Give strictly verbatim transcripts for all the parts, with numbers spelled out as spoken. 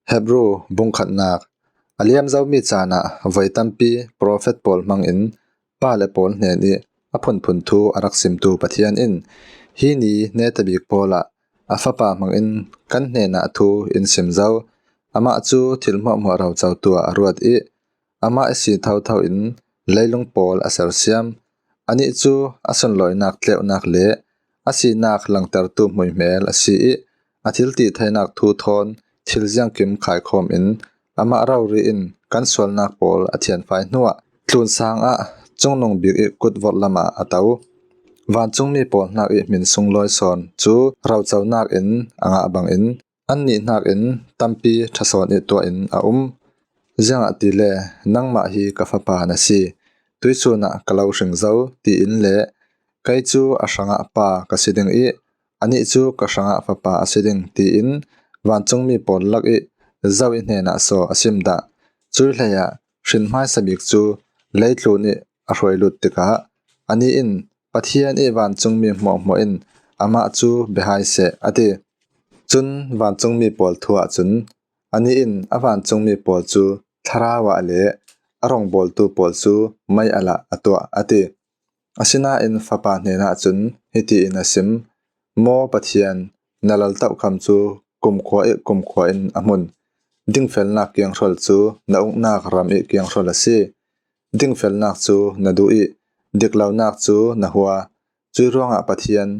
Hebru bung khatnak. A liam zomi canah voi tampi profet pawl hmangin pa le pawl hnen ih a phunphun thu a rak simtu Pathian in hi ni netabik pawlah a Fapa hmangin kan hnenah thu in sim zo. Amah cu thil hmuahhmuah rocotu ah a ruat ih amah ihsi thotho in leilung pawl a sersiam. Anih cu a sunlawinak tleuhnak le a sinak langtertu hmuihmel a si ih a thiltitheinak thu thawn thil ziangkim khaikhawm in amah rori in kan sualnak pawl a thianfai hnuah tlunsang ah cungnung bik ih kut vorh lamah a to. Vancungmi pawl hnak ih hmin sunglawi sawn cu roconak in a ngah bangin annih hnakin tampi ṭha sawn ih tuah in a um. Ziangahtile nangmah hi ka fapa na si, tuihsun ah ka lo hring zo, tiin le kei cu a hrangah pa ka si ding ih anih cu ka hrangah fapa a si ding, tiin vancungmi pawl lak ih zo ih hnenah saw a sim dah. Cuih hleiah hrin hmaisa bik cu leitlun ih a hruai lut tikah anih in Pathian ih vancungmi hmuahhmuah in amah cu bia hai seh, a ti. Cun vancungmi pawl thu ahcun anih in a vancungmi pawl cu thlarau ah le a rawngbawltu pawl cu mei alah a tuah, a ti. Asinain Fapa hnenah cun hiti in a sim: Maw Pathian, na laltohkham cu kumkhua ih kumkhua in a hmun. Dingfelnak kianghrol cu na uknak ram ih kianghrol a si. Dingfelnak cu na duh ih diklonak cu na hua. Cuih ruangah Pathian,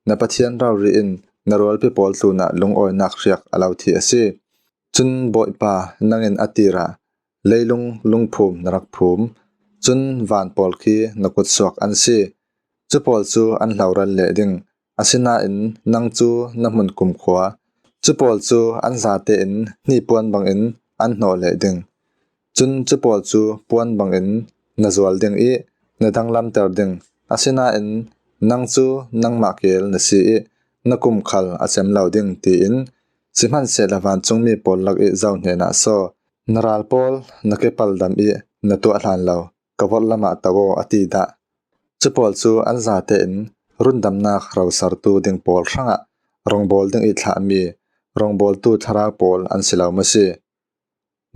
na Pathian rori in na rualpi pawl tlunah lungawinak hriak a lo thi a si. Cun Bawipa, nangin a tirah leilung lungphum na rak phum. Cun van pawl khi na kutsuak an si. Cu pawl cu an hloral leh ding, asinain nang cu na hmun kumkhua. Cu pawl cu an zate in hnipuan bangin an hnawh leh ding. Cun cu pawl cu puan bangin na zual ding ih na danglamter ding, asinain nang cu nangmah keel na si ih na kum khal a cem lo ding, tiin. Sihmanhsehlaw vancungmi pawl lak ih zo hnenah saw na ral pawl na kepal dam ih na tuah hlan lo ka vorh lamah to aw, a ti dah. Cu pawl cu an zate in rundamnak rosartu ding pawl hrangah rongbawl ding ih thlahmi rongbawltu thlarau pawl an si lo maw si?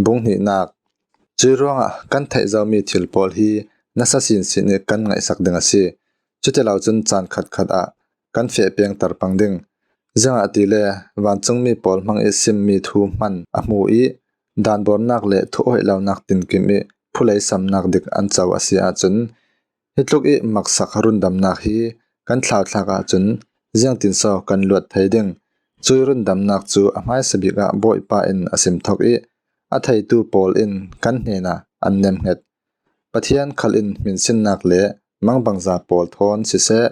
Bung hnihnak. Cuih ruangah kan theih zomi thil pawl hi nasa sinsin ih kan ngaihsak ding a si. Cuti lo cun caan khatkhat ah kan feh pengter pang ding. Ziangahtile vancungmi pawl hmang ih simmi thu hman a hmu ih danbawrnak le thu hoih lonak tinkim ih phulei samnak dik an co a si ahcun, hi tluk ih maksak rundamnak hi kan thlauthlak ahcun ziangtinso kan luat thei ding? Cuih rundamnak cu a hmaisa bik ah Bawipa in a sim thok ih a theitu pawl in kan hnenah an nemhnget. Pathian khal in hminsinnak le mangbangza pawl thawn siseh,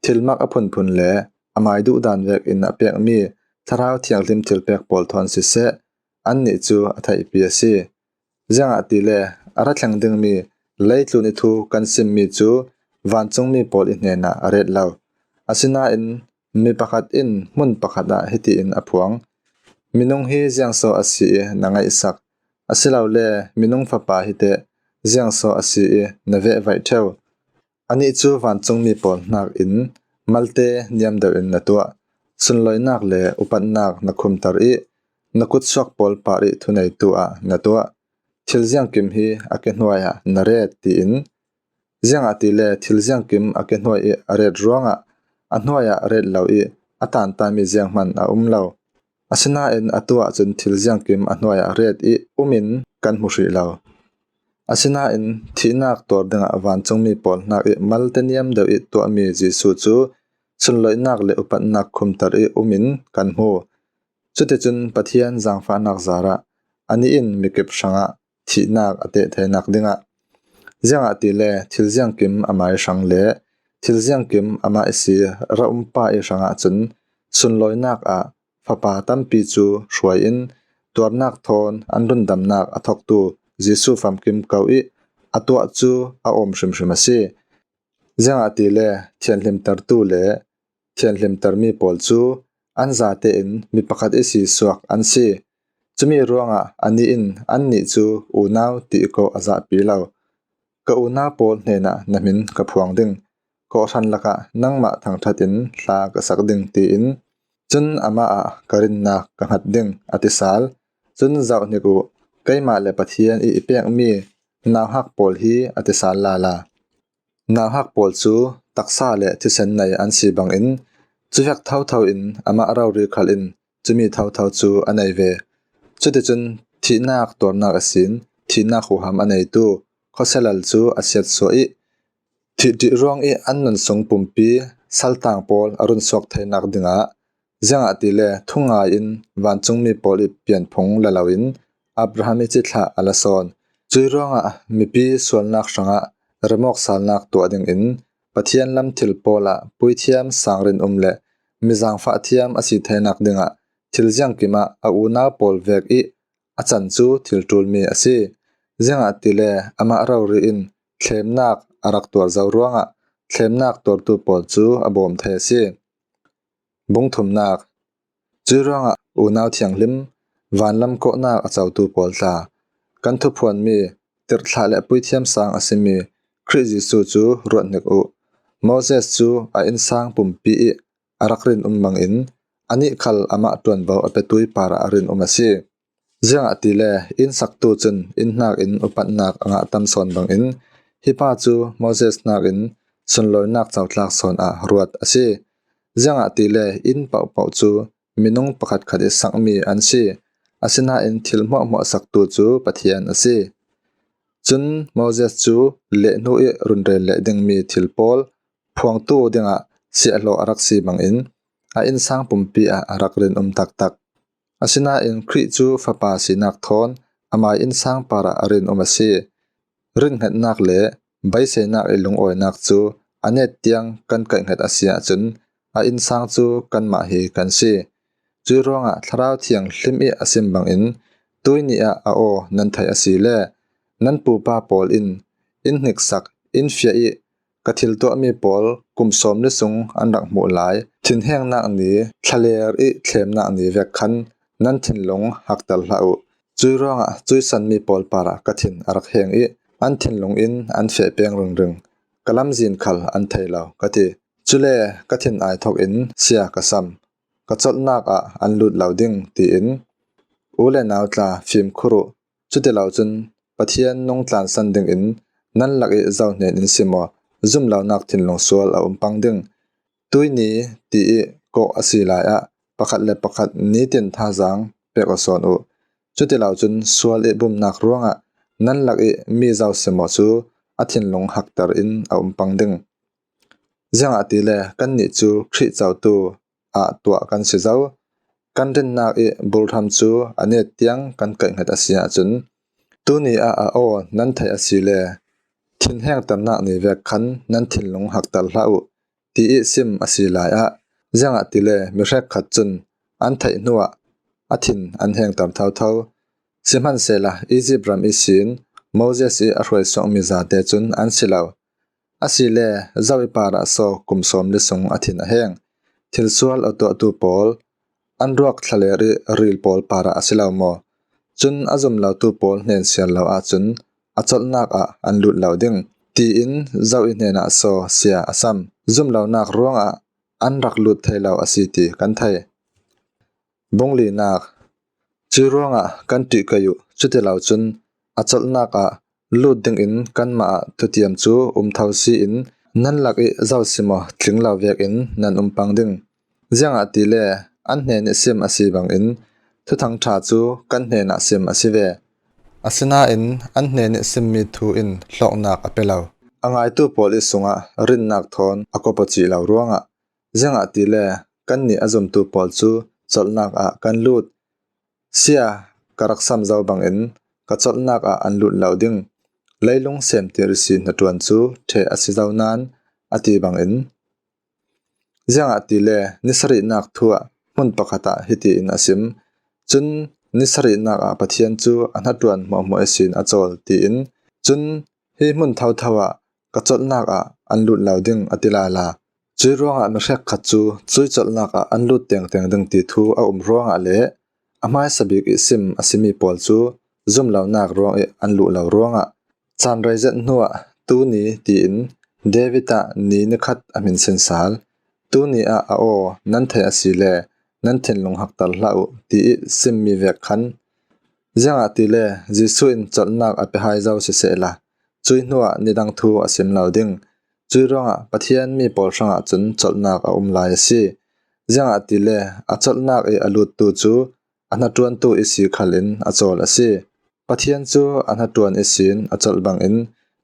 thilmak a phunphun le amai duhdan vekin a pekmi Thlarau Thianghlim thilpek pawl thawn siseh, annih cu a theihpi a si. Ziangahtile a ra thleng dingmi leitlun ih thu kan simmi cu vancungmi pawl ih hnenah a ret lo. Asinain mi pakhat in hmun pakhat ah hiti in a phuang: Minung hi ziangso a si ih na ngaihsak, asilole minung fapa hi teh ziangso a si ih na vehvaih ṭheu? Anih cu vancungmi pawl hnakin malte niam deuh in na tuah, sunlawinak le upatnak na khumter ih na kutsuak pawl par ih thuneitu ah na tuah. Thil ziangkim hi a ke hnuai ah na ret, tiin. Ziangahtile thil ziangkim a ke hnuai ih a ret ruangah a hnuai ah ret lo ih a tantanmi zianghman a um lo. Asinain atu ahcun thil ziangkim a hnuai ah ret ih um in kan hmu hrih lo. Asinain thihnak tuar dingah vancungmi pawl hnak ih malte niam deuh ih tuahmi Jesuh cu sunlawinak le upatnak khumter ih um in kan hmu. Cuticun Pathian zaangfahnak zarah anih in mikip hrangah thihnak a teh theinak dingah, ziangahtile thil ziangkim amai hrang le thil ziangkim amah ihsi ra umpa ih hrangah cun sunlawinak ah fapa tampi cu hruai in tuarnak thawn an rundamnak a thoktu Jesuh famkim ko ih a tuah cu a awm hrimhrim a si. Ziangahtile thianhlimtertu le thianhlimtermi pawl cu an zate in mi pakhat ihsi suak an si. Cumi ruangah anih in annih cu unau ti ih kawh a zahpi lo. Ka unau pawl hnenah na hmin ka phuang ding, kawhhran lakah nangmah thangṭhat in hla ka sak ding, tiin. Cun amah ah ka rinnak ka hngat ding, a ti sal. Cun zohhnik uh, keimah le Pathian i i pekmi nauhak pawl hi, a ti sal lala. Nauhak pawl cu taksa le thisen nei an si bangin, cuvek thotho in amah rori khal in cumi thotho cu a nei ve. Cuticun thihnak tuarnak ihsin thihnak huham a neitu khuasia lal cu a siatsuah i, thihṭih ruang i an nun sung pumpi saltang pawl a run suak theinak dingah, ziangahtile thungai in vancungmi pawl i pianphung la loin Abraham i cithlah a la sawn. Cui ruangah mipi sualnak hrangah remawk salnak tuah dingin Pathian lam thil pawl ah puithiam sang rinum le mi zaangfah thiam a si theinak dingah thil ziangkim ah a unau pawl vek i a can cu thil ṭulmi a si. Ziangahtile amah rori in thlemnak a rak tuar zo ruangah thlemnak tuartu pawl cu a bawm thei a si. Bung thumnak. Cui ruangah unau thianghlim, vanlam kawhnak a cotu pawl tla, kan thuphuanmi tirhthlah le puithiam sang a simi Khrih Jesuh cu ruathnik uh. Moses cu a innsang pumpi i a rak rinum bangin, anih khal amah ṭuanvo a petu i parah a rinum a si. Ziangahtile innsaktu cun inn hnakin upatnak a ngah tam sawn bangin, hi pa cu Moses hnakin sunlawinak cotlak sawn ah ruat a si. Ziangahtile inn pohpoh cu minung pakhatkhat i sakmi an si, asinain thil hmuahhmuah saktu cu Pathian a si. Cun Moses cu lehhnu i run rel leh dingmi thil pawl phuangtu dingah siahhlawh a rak si bangin a innsang pumpi ah a rak rinum taktak. Asinain Khrih cu Fapa sinak thawn amai innsang parah a rinum a si. Rinhngetnak le beiseinak i lungawinak cu a net tiang kan kaihhnget a si ahcun a innsang cu kanmah hi kan si. Cui ruangah Thlarau Thianghlim i a sim bangin, tuini ah a aw nan theih a si le nan pupa pawl in in hniksak, in fiah i ka thil tuahmi pawl kum sawm li sung an rak hmuh lai thinhengnak ni, thlaler i thlemnak ni vek khan nan thinlung hakter hlah uh. Cui ruangah cuisanmi pawl parah ka thin a rak heng i an thinlung in an feh peng ringring. Ka lamzin khal an thei lo, ka ti. Cule ka thin ai thawk in sia ka sam. Ka colhnak ah an lut lo ding, tiin u le nau tla fimkhur uh. Cuti lo cun Pathian nung tlansan dingin nan lak i zo hnen in si maw, zumlonak thinlung sual a um pang ding. Tuini ti i kawh a si lai ah pakhat le pakhat nitin thazaang pek aw sawn uh. Cuti lo cun sual i bumnak ruangah nan lak i mi zo si maw cu a thinlung hakter in a um pang ding. Ziangahtile kannih cu Khrih cotu ah tuah kan si zo. Kan rinnak i bulhram cu a net tiang kan kaihhnget a si ahcun, tuni ah a aw nan theih a si le thinhengternak ni vek khan nan thinlung hakter hlah uh, ti i sim a si lai ah, ziangahtile mi hrekkhat cun an theih hnuah a thin an hengter thotho. Sihmanhsehla Izipt ram ihsin Moses i a hruaisuakmi zate cun an si lo. Asile zo i parah saw kum sawm li sung a thin a heng? Thilsual a tuahtu pawl, an ruak thlaler i ril pawl parah a si lo maw? Cun a zum lotu pawl hnen siar lo ahcun a colhnak ah an lut lo ding, tiin zo i hnenah saw sia a sam. Zumlonak ruangah an rak lut thei lo a si ti kan thei. Bung linak. Cui ruangah kan ṭihkaih uh, cuti lo cun a colhnak ah lut dingin kanmah ah thutiam cu um tho si in nan lak i zo si maw tling lo vekin nan um pang ding. Ziangahtile an hnen i sim a si bangin Thuthang ṭha cu kan hnenah sim a si ve. Asinain an hnen i simmi thu in hlawknak a pe lo. A ngaitu pawl i sungah rinnak thawn a kop aw cih lo ruangah, ziangahtile kannih a zumtu pawl cu colhnak ah kan lut. Sia ka rak sam zo bangin ka colhnak ah an lut lo ding. Leilung semtir ihsi hnaṭuan cu ṭheh a si zo nain a ti bangin, ziangahtile ni sarihnak thu ah hmun pakhat ah hitiin a sim. Cun ni sarihnak ah Pathian cu a hnaṭuan hmuahhmuah ihsin a cawl, tiin, cun hi hmun thotho ah ka colhnak ah an lut lo ding, a ti lala. Cui ruangah mi hrekkhat cu cui colhnak ah an lut tengteng ding ti thu a um ruangah le a hmaisa bik i sim a simi pawl cu zumlonak ruang i an luh lo ruangah, caan rei zet hnuah tuni tiin David ah ni nikhat a hminsin sal. Tuni ah a aw nan theih a si le nan thinlung hakter hlah uh, ti i simmi vek khan Ziangahtile Jesuh in colhnak a pe hai zo sisehla, cui hnuah nidang thu a sim lo ding. Cui ruangah Pathian mi pawl hrangah cun colhnak a um lai a si. Ziangahtile a colhnak i a luttu cu a hnaṭuantu ihsi khalin a cawl a si. Pathian cu a hnaṭuan ihsin a colh bangin,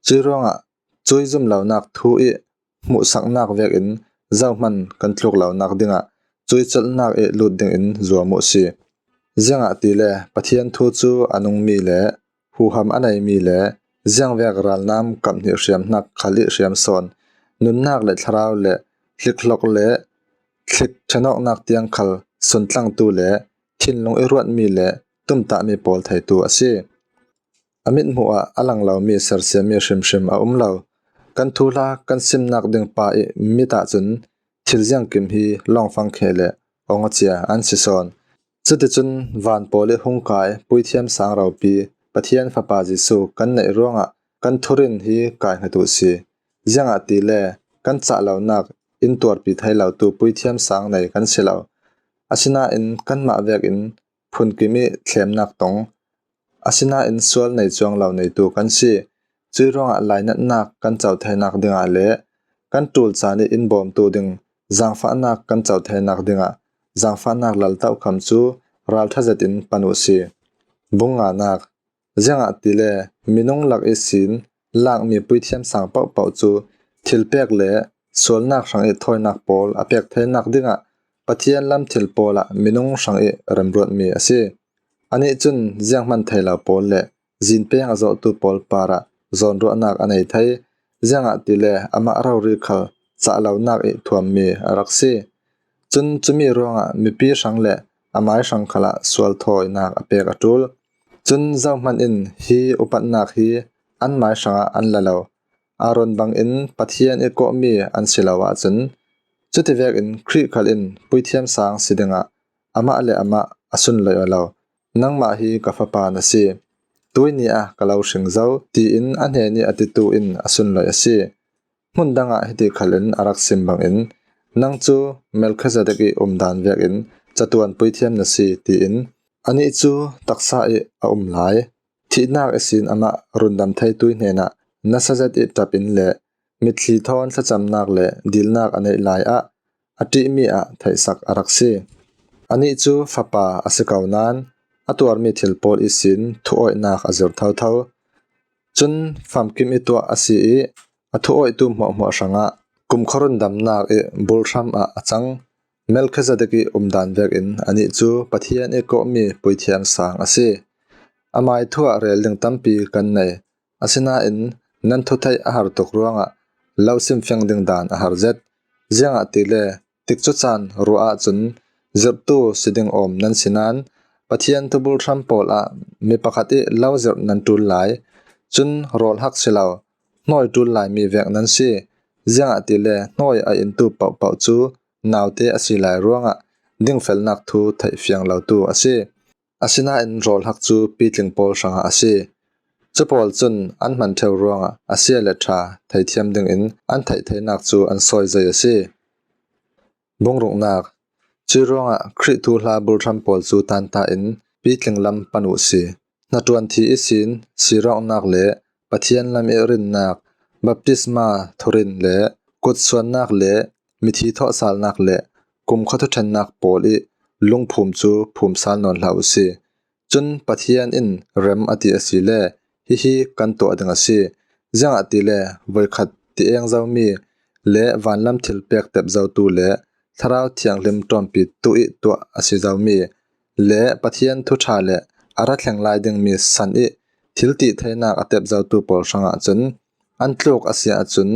cui ruangah cui zum lonak thu i hmuhsaknak vekin zohman kan tluk lonak dingah cui colhnak i lut dingin zuam uh si. Ziangahtile Pathian thu cu a nungmi le huham a neimi le ziangvek ralnam kamh hnih hriam hnak khal i hriam sawn, nunnak le thlarau le hlikhlok le thlik ṭhenawknak tiang khal suntlangtu le thinlung i ruatmi le tumtahmi pawl theitu a si. A mithmuh ah a lang lomi sersiammi hrimhrim a um lo. Kan thuhla kan simnak ding pa i mit ahcun thil ziangkim hi lawngfang khe le awng a cia an si sawn. Cuticun van pawl i hung kai puithiam sang ropi Pathian Fapa Jesuh kan neih ruangah kan thurin hi kai hngat uh si. Ziangahtile kan cah lonak in tuarpi thei lotu puithiam sang nei kan si lo. Asinain kanmah vekin phunkim i thlemnak tong, asinain sual nei cuang lo neitu kan si. Cui ruangah lainatnak kan co theinak dingah le kan ṭul caan i in bawmtu ding zaangfahnak kan co theinak dingah zaangfahnak laltohkham cu ralṭha zetin pan uh si. Bung nganak. Ziangahtile minung lak ihsin lakmi puithiam sang pohpoh cu thilpek le sualnak hrang i thawinak pawl a pek theinak dingah Pathian lam thil pawl ah minung hrang i remruatmi a si. Anih cun zianghman thei lo pawl le zinpeng a zawhtu pawl parah zawnruahnak a nei thei. Ziangahtile amah rori khal cah lonak i thuammi a rak si. Cun cumi ruangah mipi hrang le amai hrang khalah sual thawinak a pek a ṭul. Cun zohman in hi upatnak hi anmai hrangah an la lo. Aaron bangin Pathian i kawhmi an si lo ahcun, cuti vekin Khrih khal in puithiam sang si dingah amah le amah a sunloih aw lo. Nangmah hi ka fapa na si. Tuini ah ka lo hring zo, tiin a hnen i a titu in a sunloih a si. Hmun dangah hiti khalin a rak sim bangin, nang cu Melkhizedek i umdan vekin catuan puithiam na si, tiin anih cu taksa i a um lai. Thihnak ihsin amah rundam theitu hnenah nasa zet i ṭap in le mitthli thawn thlacamnak le dilnak a neih lai ah a ṭihmi ah theihsak a rak si. Anih cu fapa a si ko nain a tuarmi thil pawl ihsin thuawihnak a zir thotho. Cun famkim i tuah a si i a thuawihtu hmuahhmuah hrangah kumkhua rundamnak i bulhram ah a cang. Melkhizedek i umdan vekin anih cu Pathian i kawhmi puithiam sang a si. Amai thu ah rel ding tampi kan nei. Asinain nan thutheih a har tuk ruangah lo simfiang ding dan a har zet. Ziangahtile tikcu caan ruah ahcun zirhtu si ding awm nan si nain Pathian thubulhram pawl ah mi pakhat i lo zirh nan ṭul lai. Cun rawlhak si lo, hnawi ṭul laimi vek nan si. Ziangahtile hnawi a intu pohpoh cu naute a si lai ruangah dingfelnak thu theih fiang lotu a si. Asinain rawlhak cu pitling pawl hrangah a si. Cu pawl cun an hman ṭheu ruangah a sia le ṭha theithiam dingin an theih theinak cu an sawi zei a si. Bungruknak. Cui ruangah Khrih thuhla bulhram pawl cu tanta in pitling lam pan uh si. Hnaṭuan thi ihsin sirawknak le Pathian lam i rinnak, baptisma thurin le kutsuannak le mithi thawhsalnak le kumkhua thuṭhennak pawl i lungphum cu phumsal nawn hlah uh si. Cun Pathian in rem a ti asile hihi kan tuah ding a si. Ziangahtile voikhat ti-eng zomi le vanlam thil pek tep zotu le Thlarau Thianghlim ṭawmpitu i tuah a si zomi le Pathian thuṭha le a ra thleng lai dingmi san i thil tih theinak a tep zotu pawl hrangah cun an tluk a si ahcun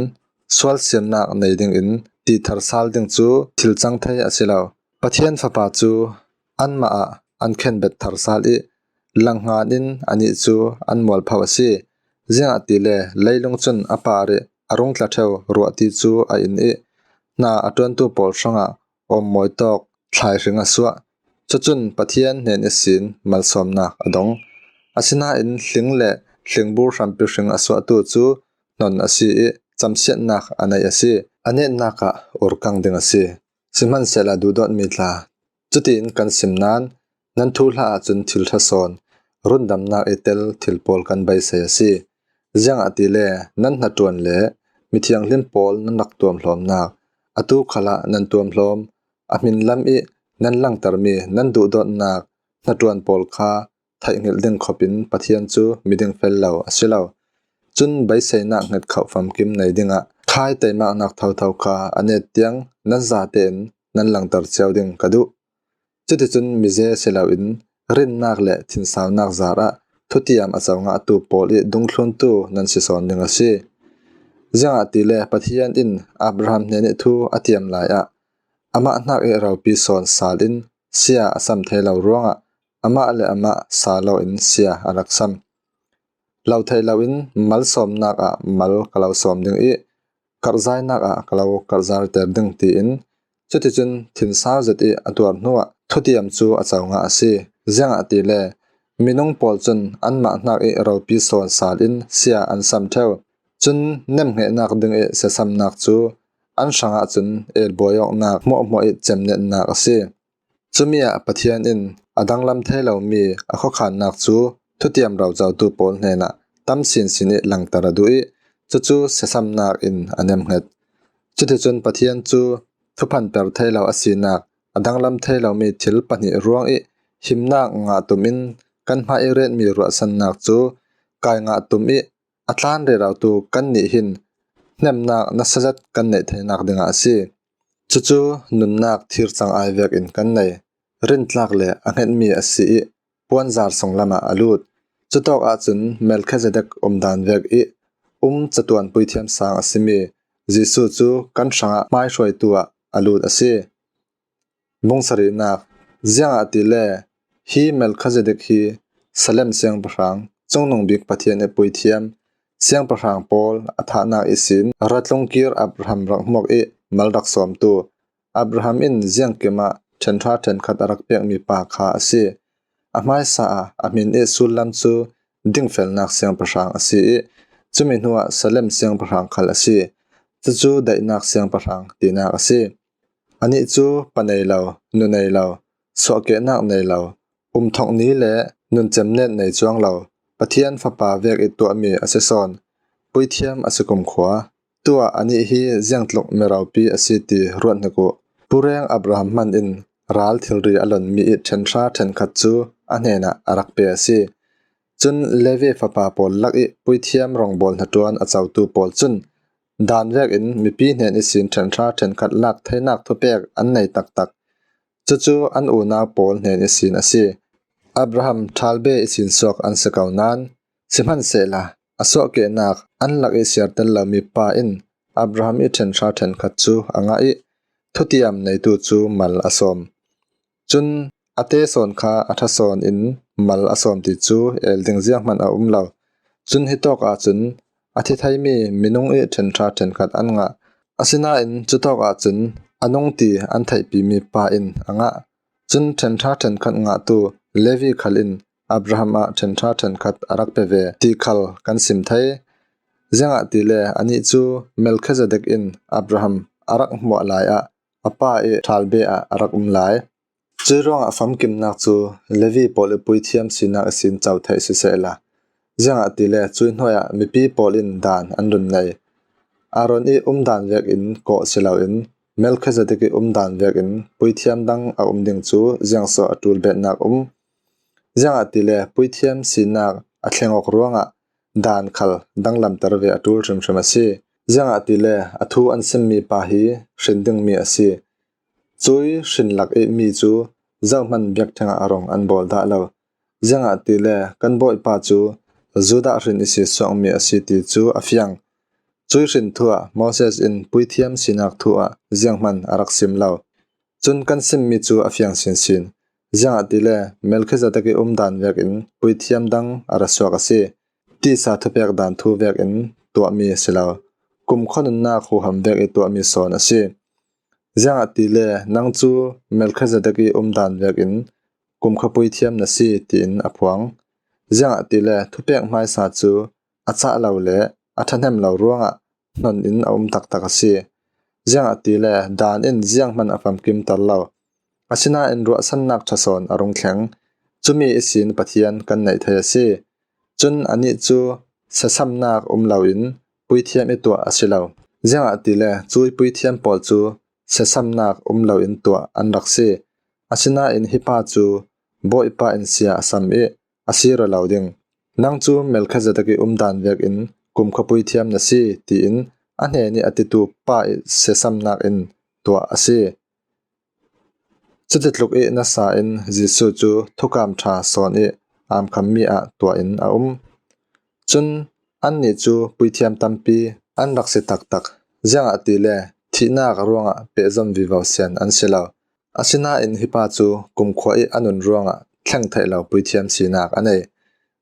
sual siannak nei dingin ti thar sal ding cu thil cang thei a si lo. Pathian Fapa cu anmah ah an khenbet thar sal i langhngan in anih cu an mualpho a si. Ziangahtile leilung cun a par i a rung tla ṭheu ruahti cu a in i hna a ṭuantu pawl hrangah awmmawi tawk thlai hring a suah. Cucun Pathian hnen ihsin malsawmnak a dong. Asinain hling le hlingbur hrampi hring a suahtu cu hnon a si i camsiatnak a neih a si. A netnak ah urkang ding a si. Sihmanhsehlaw duhdawtmi tla, cutiin kan sim nain nan thuhla ahcun thil ṭha sawn rundamnak i tel thil pawl kan beisei a si. Ziangahtile nan hnaṭuan le mithianghlim pawl nan rak tuamhlawmnak, atu khalah nan tuamhlawm, a hminlam i nan langtermi nan duhdawtnak hnaṭuan pawl kha theihngilh ding khopin Pathian cu miding fel lo a si lo. Cun beiseinak hngetkhoh famkim nei dingah khai teimaknak thotho kha a net tiang nan zatein nan langter cio ding ka duh. Cuticun mize si loin rinnak le thinsaunak zarah thutiam a co ngahtu pawl i dungthluntu nan si sawn ding a si. Ziangahtile Pathian in Abraham hnenih thu a tiam lai ah amah hnak i ropi sawn sal in sia a sam thei lo ruangah amah le amah sa lo in sia a rak sam. Lo theih loin malsawmnak ah mal ka lo sawm ding i karhzainak ah ka lo karhzarter ding, tiin. Cuticun thinsau zet i a tuar hnuah thutiam cu a co ngah a si. Ziangahtile minung pawl cun anmah hnak i ropi sawn sal in sia an sam ṭheu. Cun nemhnghehnak ding i siasamnak cu an hrangah cun elbuai awknak hmuahhmuah i cemnetnak a si. Cumi ah Pathian in a danglam thei lomi a khuakhannak cu thutiam rocotu pawl hnenah tam sinsin i langter a duh i cucu siasamnak in a nemhnget. Cuticun Pathian cu thuphanper thei lo a sinak a danglam thei lomi thil pahnih ruang i himnak ngah tum in kan hmai i retmi ruahsannak cu kai ngah tum i a tlan rerotu kannih hin hnemnak nasa zet kan neih theinak dingah a si. Cucu nunnak thir cangai vekin kan nei, rintlak le a hngetmi a si i puanzar sunglam ah a lut. Cutawk ahcun Melkhizedek umdan vek i um catuan puithiam sang a simi Jesuh cu kan hrangah hmaihruaitu ah a lut a si. Bung sarihnak. Ziangahtile hi Melkhizedek hi Salem siangpahrang, Cungnung Bik Pathian i puithiam, siangpahrang pawl a thahnak ihsin ratlung kir Abraham rak hmuak i mal rak sawmtu, Abraham in ziangkim ah ṭhenṭha ṭhenkhat a rak pekmi pa kha a si. A hmaisa ah a hmin i sullam cu dingfelnak siangpahrang a si i cumi hnuah Salem siangpahrang khal a si. Cucu daihnak siangpahrang tinak a si. Anih cu pa nei lo, nu nei lo, suahkehnak nei lo, umthok ni le nun cemnet nei cuang lo, Pathian Fapa vek i tuahmi a si sawn, puithiam a si kumkhua. Tuah anih hi ziangtluk miropi a si ti ruat hnik uh. Pureng Abraham hman in ral thilri a lonmi i ṭhenṭha ṭhenkhat cu a hnenah a rak pe a si. Cun Levi fapa pawl lak i puithiam rawngbawl hnaṭuan a cotu pawl cun dan vekin mipi hnen ihsin ṭhenṭha ṭhenkhat lak theinak thupek an nei taktak. Cucu an unau pawl hnen ihsin a si. Abraham ṭhalbe ihsin suak an si ko nain, sihmanhsehla a suahkehnak an lak i siartel lomi pa in Abraham i ṭhenṭha ṭhenkhat cu a ngah i thutiam neitu cu mal a sawm. Cun a te sawn kha a ṭha sawn in mal a sawm ti cu el ding zianghman a um lo. Cun hitawk ahcun a thi theimi minung i ṭhenṭha ṭhenkhat an ngah. Asinain cutawk ahcun a nung ti an theihpimi pa in a ngah. Cun ṭhenṭha ṭhenkhat ngahtu Levi khal in Abraham ah ṭhenṭha ṭhenkhat a rak pe ve ti khal kan sim thei. Ziangahtile anih cu Melkhizedek in Abraham a rak hmuah lai ah a pa i ṭhalbe ah a rak um lai. Cui ruangah famkimnak cu Levi pawl i puithiam sinak ihsin co theih sisehla, ziangahtile cui hnuai ah mipi pawl in dan an run nei. Aaron i umdan vekin kawh si loin Melkhizedek i umdan vekin puithiam dang a um ding cu ziangso a ṭul betnak um. Ziangahtile puithiam sinak a thleng awk ruangah dan khal danglamter ve a ṭul hrimhrim a si. Ziangahtile a thu an simmi pa hi hrin dingmi a si. Cui hrin lak i mi cu zohhmanh biakṭheng ah a rung an bawl dah lo. Ziangahtile kan Bawipa cu Judah hrin ihsi suakmi a si ti cu a fiang. Cui hrin thu ah Moses in puithiam sinak thu ah zianghman a rak sim lo. Cun kan simmi cu a fiang sinsin. Ziangahtile Melkhizedek i umdan vekin puithiam dang a ra suak a si. Tisa thupek dan thu vekin tuahmi a si lo. Kumkhua nunnak huham vek i tuahmi sawn a si. Ziangahtile nang cu Melkhizedek i umdan vekin kumkhua puithiam na si, tiin a phuang. Ziangahtile thupek hmaisa cu a cah lo le a ṭhahnem lo ruangah hnon in a um taktak a si. Ziangahtile dan in zianghman a famkimter lo. Asinain ruahsannak ṭha sawn a rung thleng. Cumi ihsin Pathian kan neih thei a si. Cun anih cu siasamnak um loin puithiam i tuah a si lo. Ziangahtile cui puithiam pawl cu siasamnak um loin tuah an rak si. Asinain hi pa cu Bawipa in sia a sam i a si rua lo ding. Nang cu Melkhizedek ih umdan vekin kumkhua puithiam na si, tiin a hnenih a titu pa ih siasamnak in tuah a si. Cuti tluk ih nasa in Jesuh cu thukam ṭha sawn ih aamkhammi ah tuah in a um. Cun annih cu puithiam tampi an rak si taktak, ziangahtile thihnak ruangah pehzom vivo sian an si lo. Asinain hi pa cu kumkhua ih a nun ruangah thleng theih lo puithiam sinak a nei.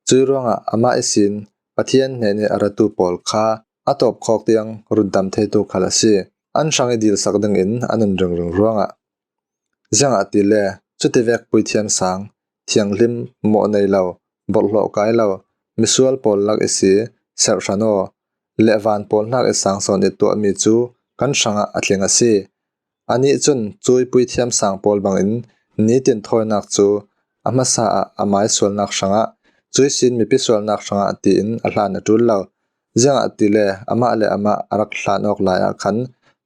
Cui ruangah amah ihsin Pathian hnenih a ratu pawl kha a tawpkhawk tiang rundam theitu khal a si. An hrang ih dilsak dingin a nun ringring ruangah. Ziangahtile cutivek puithiam sang, thianghlim, mawh nei lo, borhhlawh kai lo, misual pawl lak ihsi serh hran aw, le van pawl hnak ih sang sawn ih tuahmi cu kan hrangah a tling a si. Anih cun cui puithiam sang pawl bangin nitin thawinak cu a hmasa ah a mai sualnak hrangah, cui sin mipi sualnak hrangah tiin a hlan a ṭul lo. Ziangahtile amah le amah a rak hlan awk lai ah khan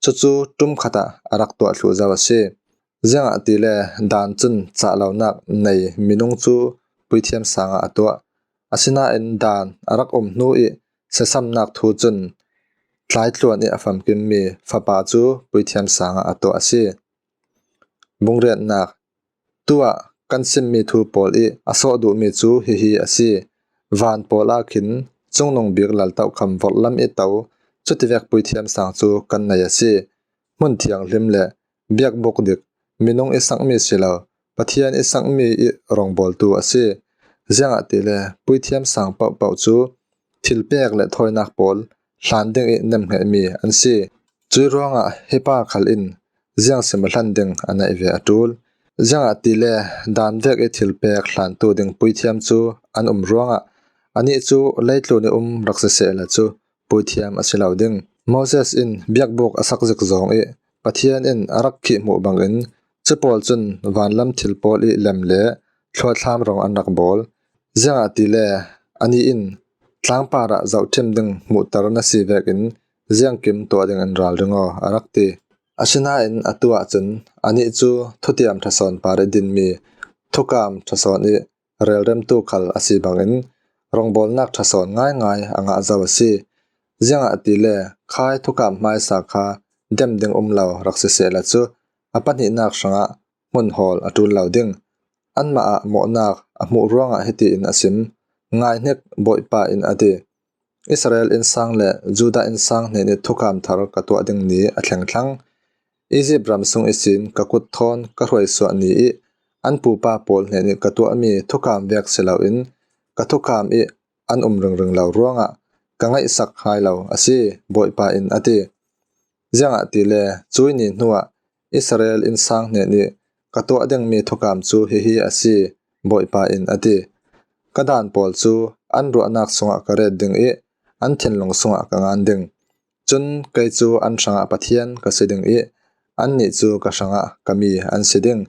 cucu ṭum khat ah a rak tuah thluh zo a si. Ziangahtile dan cun cah lonak nei minung cu puithiam sangah a tuah. Asinain dan a rak um hnu ih siasamnak thu cun tlaitluan ih a famkimmi fapa cu puithiam sangah a tuah a si. Bung riatnak. Tuah kan simmi thu pawl ih a sawh duhmi cu hihi a si. Van pawl ah khin cungnung bik laltohkham vorhlam ih to, cutivek puithiam sang cu kan nei a si. Hmun thianghlim le biakbuk dik, minung ih sakmi si lo, Pathian ih sakmi ih rawngbawltu a si. Ziangahtile puithiam sang pohpoh cu thilpek le thawinak pawl hlan ding ih nemhnghehmi an si. Cui ruangah hi pa khal in ziang sim a hlan ding a neih ve a ṭul. Ziangahtile dan vek ih thilpek hlantu ding puithiam cu an um ruangah anih cu leitlun ih um rak sisehla cu puithiam a si lo ding. Moses in biakbuk a sak zik zawng ih Pathian in a rak khih hmuh bangin cu pawl cun vanlam thil pawl ih lem le thluathlam rong an rak bawl. Ziangahtile anih in tlangpar ah zohṭhim ding hmuhter na si vekin ziangkim tuah dingin ralring aw a rak ti. Asinain atu ahcun anih cu thutiam ṭha sawn par ih dinmi thukam ṭha sawn ih relremtu khal a si bangin rawngbawlnak ṭha sawn ngaingai a ngah zo a si. Ziangahtile khai thukam hmaisa kha dem ding um lo rak sisehla cu a pahnihnak hrangah hmun hawl a ṭul lo ding. Anmah ah mawhnak a hmuh ruangah hitiin a sim, Ngaihnik, Bawipa in a ti. Israel innsang le Judah innsang hnenih thukam thar ka tuah ding ni a thleng thlang. Izipt ram sung ihsin ka kut thawn ka hruaisuah ni ih an pupa pawl hnenih ka tuahmi thukam vek si loin ka thukam ih an um ringring lo ruangah ka ngaihsak hai lo a si, Bawipa in a ti. Ziangahtile cui ni hnuah Israel innsang hnenih ka tuah dingmi thukam cu hihi a si, Bawipa in a ti. Ka dan pawl cu an ruahnak sungah ka ret ding ih an thinlung sungah ka ngan ding. Cun kei cu an hrangah Pathian ka si ding ih annih cu ka hrangah ka mi an si ding.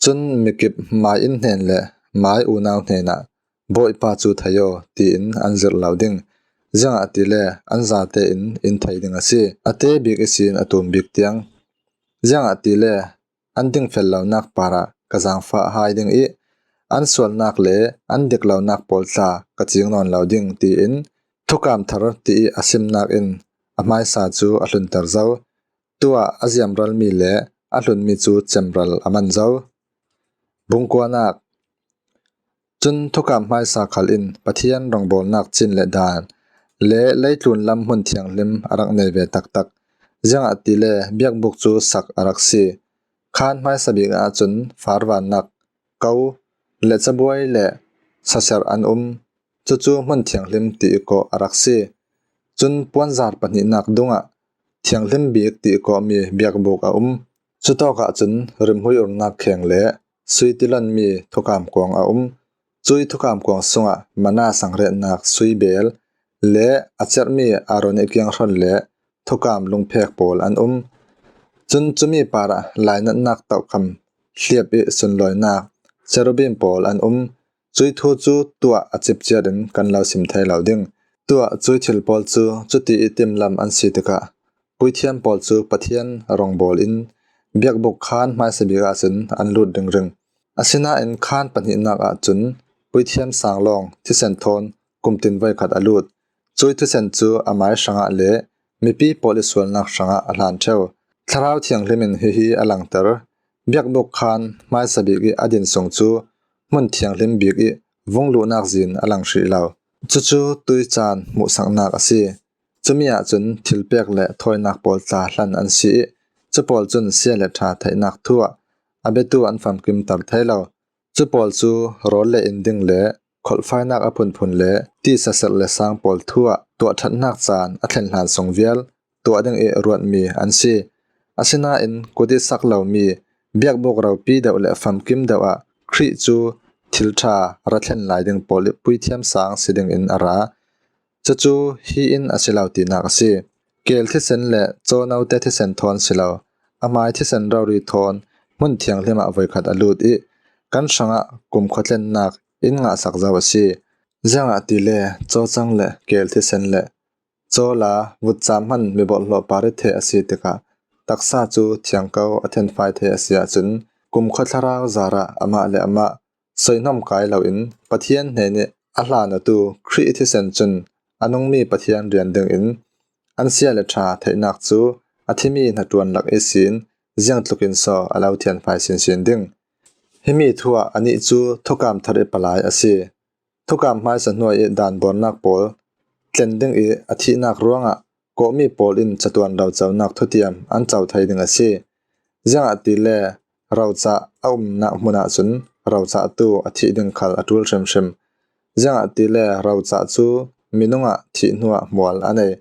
Cun mikip mai in hnen le mai unau hnenah, Bawipa cu thei aw, tiin an zirh lo ding. Ziangahtile an zate in in thei ding a si, a te bik ihsin a tum bik tiang. Ziangahtile an dingfel lonak parah ka zaangfah hai ding ih an sualnak le an dik lonak pawl tla ka cing nawn lo ding, tiin thukam thar tiih a simnak in a hmaisa cu a hlunter zo. Tuah a ziamralmi le a hlunmi cu cemral a man zo. Bungkuanak. Cun thukam hmaisa khal in Pathian rawngbawlnak cin le dan le leitlun lam hmun thianghlim a rak nei ve taktak. Ziangahtile biakbuk cu sak a rak si. Khaan hmaisa bik ahcun farvannak ko le cabuai le saser an um. Cucu hmun thianghlim ti ih kawh a rak si. Cun puanzar pahnihnak dungah thianghlim bik ti ih kawhmi biakbuk a um. Cutawkah cun rimhmui urnak kheng le sui tilonmi thukam kuang a um. Cui thukam kuang sungah mana sangretnak sui bel le a cerhmi Aaron ih kianghrol le thukam lungphek pawl an um. Cun cumi parah lainatnak tohkham hliap ih sunlawinak cherubim pawl an um. Cui thu cu tuah a cip ciat in kan lo sim thei lo ding. Tuah cui thil pawl cu cuti i timlam an si tikah puithiam pawl cu Pathian rongbawl in biakbuk khaan hmaisa bik ahcun an lut ringring. Asinain khaan pahnihnak ahcun puithiam sang lawng thisen thawn kumtin voikhat a lut. Cui thisen cu a mai hrangah le mipi pawl i sualnak hrangah a hlan ṭheu. Thlarau Thianghlim in hihi a langter: Biakbuk khaan hmaisa bik i a din sung cu hmun thianghlim bik i vung luhnak zin a lang hrih lo. Cucu tui caan hmuhsaknak a si. Cumi ahcun thilpek le thawinak pawl tla hlan an si i cu pawl cun sia le ṭha theihnak thu ah a biatu an famkimter thei lo. Cu pawl cu rawl le in ding le kholhfainak a phunphun le tisa serh le sang pawl thu ah tuahṭhatnak caan a thlen hlan sung vial tuah ding i ruatmi an si. Asinain kut i sak lomi biakbuk ropi deuh le famkim deuh ah Khrih cu thil ṭha ra thlen lai ding pawl i puithiam sang si dingin a ra. Cucu hi in a si lo tinak a si. Keel thisen le cawnote thisen thawn si lo, a hmai thisen rori thawn hmun thianghlim ah voikhat a lut i kan hrangah kumkhua tlennak in ngahsak zo a si. Ziangahtile cawcang le keel thisen le cawla vutcam hman mi bawlhhlawh par i theh a si tikah taksa cu thiangko a thenfai thei a si ahcun kumkhua thlarau zarah amah le amah soihnawm kai loin Pathian hnen i a hlan awtu Khrih thisen cun a nungmi Pathian rian dingin an sia le ṭha theihnak cu a thimi hnaṭuan lak ihsin ziangtlukin so a lo thianfai sinsin ding. Himi thu ah anih cu thukam thar i palai a si. Thukam hmaisa hnuai i dan bawrnak pawl tlen ding i a thihnak ruangah kawhmi pawl in catuan roconak thutiam an co thei ding a si. Ziangahtile rocah a umnak hmun ahcun rocahtu a thih ding khal a ṭul hrimhrim. Ziangahtile rocah cu minung ah thih hnuah hmual a nei.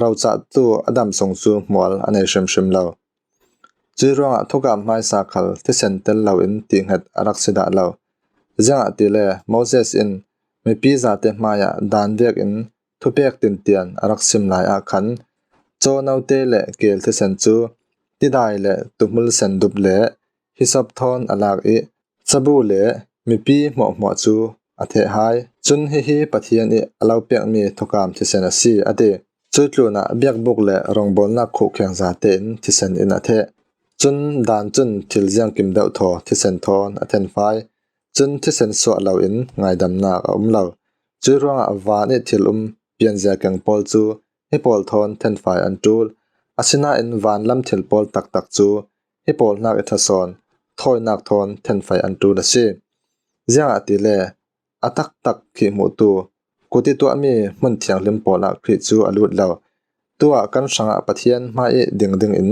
Rocahtu a dam sung cu hmual a nei hrimhrim lo. Cui ruangah thukam hmaisa khal thisen tel loin tihnget a rak si dah lo. Ziangahtile Moses in mipi zate hmaiah dan vekin thupek tintian a rak sim lai ah khan cawnote le keel thisen cu tidai le tuhmul sendup le hisop thawn a lak i cabu le mipi hmuahhmuah cu a theh hai. Cun hihi Pathian i a lo pekmi thukam thisen a si, a ti. Cui tlunah biakbuk le rongbawlnak khuhkhiang zate in thisen in a theh. Cun dan cun thil ziangkim deuh thaw thisen thawn a thenfai. Cun thisen suah loin ngaidamnak a um lo. Cui ruangah van i thil um pianzia keng pawl cu hi pawl thawn thenfai an ṭul. Asinain vanlam thil pawl taktak cu hi pawl hnak i thasawn thawinak thawn thenfai an ṭul a si. Ziangahtile a taktak khi hmuhtu kut i tuahmi hmun thianghlim pawl ah Khrih cu a lut lo. Tuah kan hrangah Pathian hmai i ding dingin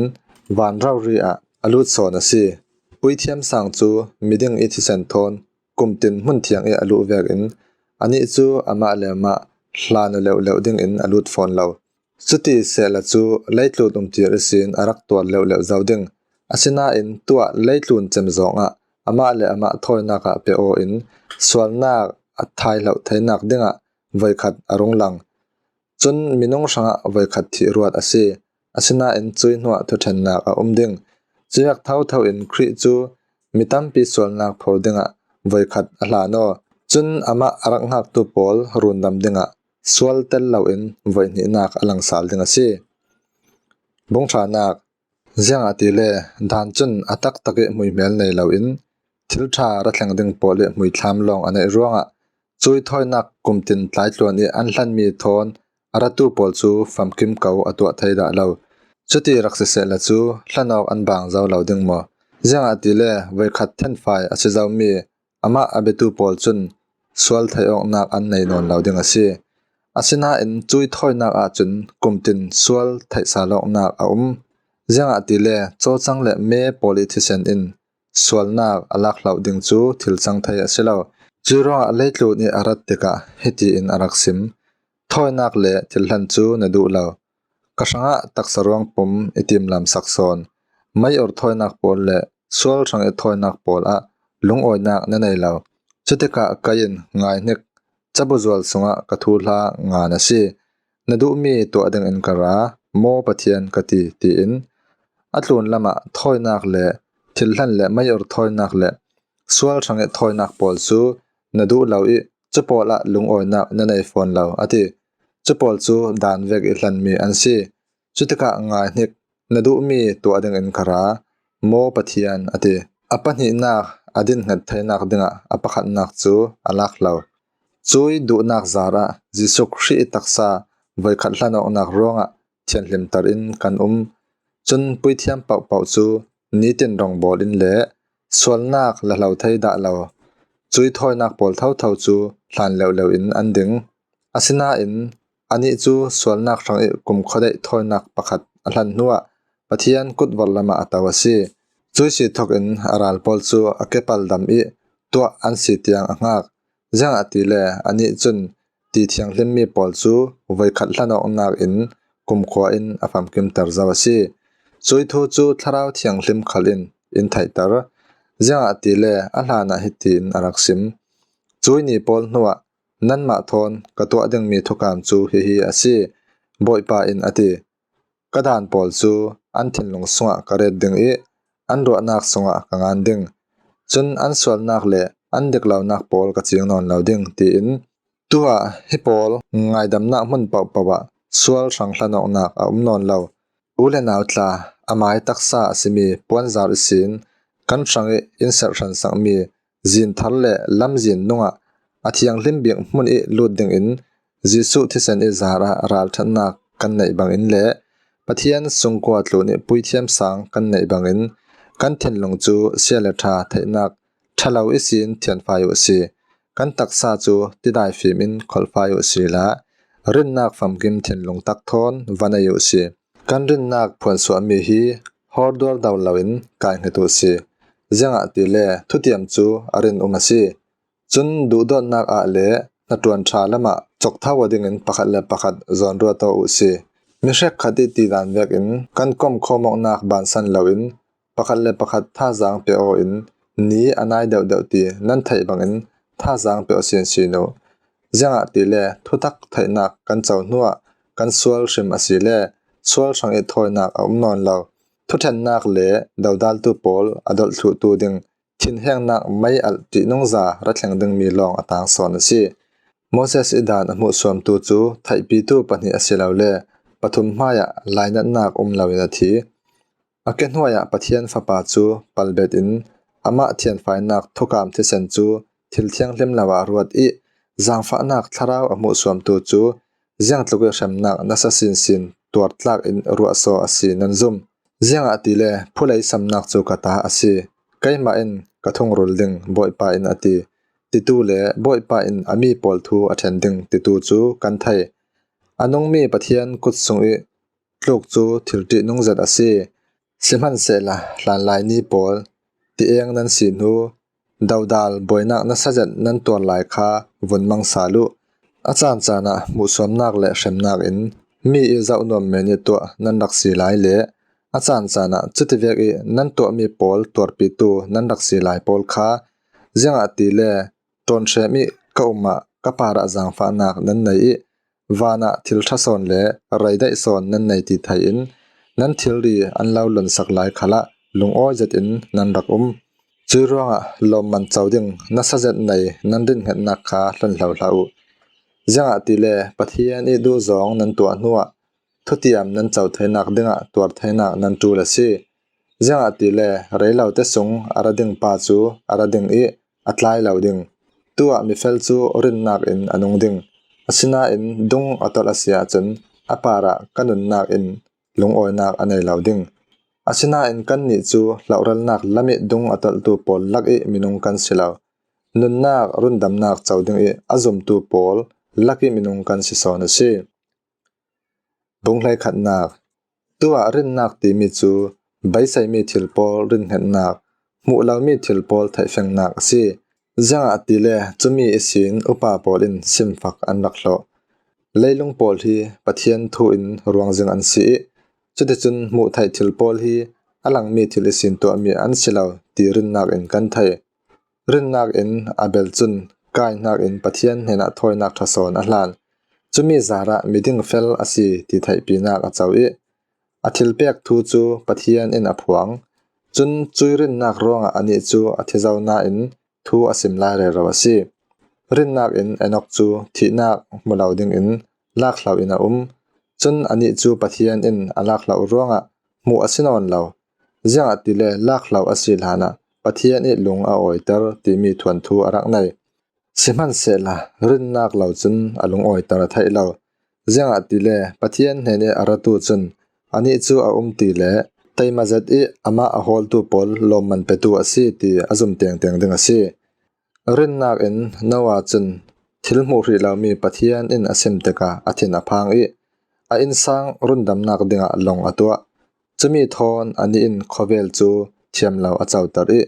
van rori ah a lut sawn a si. Puithiam sang cu miding i thisen thawn kumtin hmun thiang i a luh vekin anih cu amah le amah hlan aw leuhleuh dingin a lut fawn lo. Cuti sehla cu leitlun umtir ihsin a rak tuar leuhleuh zo ding. Asinain tuah leitlun cem zawngah amah le amah thawinak ah pe aw in sualnak a thai hloh theinak dingah voikhat a rung lang. Cun minung hrangah voikhat thih ruat a si. Asinain cui hnuah thuṭhennak a um ding. Cuih thotho in Khrih cu mi tampi sualnak pho dingah voikhat a hlan aw. Cun amah a rak hngaktu pawl rundam dingah sual tel loin voihnihnak a langsal ding a si. Bungṭhanak. Ziangahtile dan cun a taktak i hmuihmel nei loin thil ṭha ra thleng ding pawl i hmuithlam lawng a neih ruangah cui thawinak kumtin tlaitluan i an hlanmi thawn a ratu pawl cu famkim ko a tuah thei dah lo. Cuti rak sisehla cu hlanawk an bang zo lo ding maw? Ziangahtile voikhat thenfai a si zomi amah a biatu pawl cun sual theih awknak an nei nawn lo ding a si. Asinain cui thawinak ahcun kumtin sual theih sal awknak a um. Ziangahtile cawcang le me pawl i thisen in sualnak a lak hloh ding cu thil cang thei a si lo. Cui ruangah leitlun i a rat tikah hiti in a rak sim: Thawinak le thil hlan cu na duh lo. Ka hrangah taksa ruang pum i timlamsak sawn. Mei-ur thawinak pawl le sual hrang i thawinak pawl ah lungawinak na nei lo. Cutikah kei in, ngaihnik, cabu zual sungah ka thuhla ngan a si. Na duhmi tuah dingin ka ra, maw Pathian ka ti, tiin a tlun lamah thawinak le thil hlan le mei-ur thawinak le sual hrang i thawinak pawl cu na duh lo ih, cu pawl ah lungawinak na nei fawn lo, a ti. Cu pawl cu daan vek ih hlanmi an si. Cutikah ngai hnik, na duhmi tuah dingin ka ra, maw Pathian, a ti. A pahnihnak a dinhnget theinak dingah a pakhatnak cu a lak lo. Cuih duhnak zarah Jesuh Khrih ih taksa voikhat hlanawknak ruangah thianhlimter in kan um. Cun puithiam pohpoh cu nitin rongbawl in le sualnak la hlo thei dah lo. Cuih thawinak pawl thotho cu hlan leuhleuh in an ding. Asinain anih cu sualnak hrangih kumkhua daih thawinak pakhat a hlan hnuah Pathian kut vorhlamah a to a si. Cuih si thokin a ral pawl cu a kepal dam ih tuah an si tiang a hngak. Ziangahtile anih cun ti thianghlimmi pawl cu voikhat hlanawknak in kumkhua in a famkimter zo a si. Cuih thu cu Thlarau Thianghlim khal in in theihter. Ziangahtile a hlanah hitiin a rak sim: Cuih ni pawl hnuah nanmah thawn ka tuah dingmi thukam cu hihi a si, Bawipa in a ti. Ka daan pawl cu an thinlung sungah ka ret ding ih an ruahnak sungah ka ngan ding. Cun an sualnak le an diklonak pawl ka cing nawn lo ding, tiin. Tuah hi pawl ngaidamnak hmun pohpoh ah sual hrang hlanawknak a um nawn lo. U le nau tla, a mai taksa a simi puanzar ihsin kan hrangih in serh hransakmi zin thar le lamzin nungah a thianghlim bik hmun ih lut dingin Jesuh thisen ih zarah ralṭhatnak kan neih bangin le Pathian sungkua tlun ih puithiam sang kan neih bangin kan thinlung cu sia le ṭha theihnak ṭha lo ihsin thianfai uh si. Kan taksa cu tidai fim in kholhfai uh sila rinnak famkim thinlung tak thawn va nei uh si. Kan rinnak phuansuahmi hi hawrduar do loin kai hnget uh si. Ziangahtile thutiam cu a rin um a si. Cun duhdawtnak ah le hnaṭuan ṭha lamah cawktho aw dingin pakhat le pakhat zawnruat aw uh si. Mi hrekkhat ih tidan vekin kan komkhawm awknak bansan loin pakhat le pakhat thazaang pe aw in ni a nai deuhdeuh ti nan theih bangin thazaang pe aw sinsin uh. Ziangahtile thutak theihnak kan co hnuah kan sual hrim asile sual hrangih thawinak a um nawn lo. Thuṭhennak le dodaltu pawl a dolh thluhtu ding thinhengnak mei alh ṭihnungza ra thleng dingmi lawng a tang sawn a si. Moses ih daan a hmuhsuamtu cu theihpitu pahnih a si lo le pathum hmaiah lainatnak um loin a thi. A ke hnuai ah Pathian Fapa cu palbet in amah thianfainak thukam thisen cu thil thianghlim lo ah ruat ih zaangfahnak thlarau a hmuhsuamtu cu ziangtluk ih hremnak nasa sinsin tuartlak in ruahsaw a si nan zum. Ziangahtile phulei samnak cu ka ta a si. Keimah in ka thungrul ding, Bawipa in a ti, titu le Bawipa in a mi pawl thu a ṭhen ding titu cu kan thei. A nungmi Pathian kut sung ih tluk cu thil ṭihnung zet a si. Sihmanhsehla hlanlai ni pawl, ti-eng nan si hnu, dodal buainak nasa zet nan tuar lai kha vun mang sal uh. A caan caan ah hmuhsuamnak le hremnak in mi ih zoh nuam men ih tuah nan rak si lai le a caan caan ah cutivek ih nan tuahmi pawl tuarpitu nan rak si lai pawl kha, ziangahtile ṭawnhrem ih ka um ah ka parah zaangfahnak nan nei ih van ah thil ṭha sawn le rei daih sawn nan nei ti thei in nan thilri an lo lonsak lai khalah lungawi zetin nan rak um. Cuih ruangah lawmman co ding nasa zet nei nan rinhngetnak kha hlonhlo hlah uh. Ziangahtile Pathian ih duhzawng nan tuah hnuah thutiam nan co theinak dingah tuar theinak nan ṭul a si. Ziangahtile rei lote sung a ra ding pa cu a ra ding ih a tlai lo ding. Tu ah mifel cu rinnak in a nung ding. Asinain dung a tolh a si ahcun a parah ka nunnak in lungawinak a nei lo ding. Asinain kannih cu hlohralnak lam ih dung a tolhtu pawl lak ih minung kan si lo. Nunnak rundamnak co ding ih a zumtu pawl lak ih minung kan si sawn a si. Bung hleikhatnak. Tu ah rinnak timi cu beiseimi thil pawl rinhngetnak, hmuh lomi thil pawl theihfengnak a si. Ziangahtile cumi ihsin upa pawl in simfak an rak hlawh. Leilung pawl hi Pathian thu in ruangzing an si ih cuticun hmuh theih thil pawl hi a langmi thil ihsin tuahmi an si lo ti rinnak in kan thei. Rinnak in Abel cun Kain hnakin Pathian hnenah thawinak ṭha sawn a hlan. Cumi zarah miding fel a si ti theihpinak a co ih a thilpek thu cu Pathian in a phuang. Cun cuih rinnak ruangah anih cu a thi zo nain thu a sim lai rero a si. Rinnak in Enok cu thihnak hmu lo dingin lakhlo in a um. Cun anih cu Pathian in a lakhlo ruangah hmuh a si nawn lo. Ziangahtile lakhlo a si hlanah Pathian i lung a awiter timi thuanthu a rak nei. Sihmanhsehla rinnak lo cun a lung awiter a theih lo. Ziangahtile Pathian hnen i a ratu cun anih cu a um ti le teima zet i amah a hawltu pawl lawmman petu a si ti a zum tengteng ding a si. Rinnak in Noah cun thil hmuh hrih lomi Pathian in a sim tikah a thin a phang i a innsang rundamnak dingah lawng a tuah. Cumi thawn anih in khawvel cu thiam lo a coter i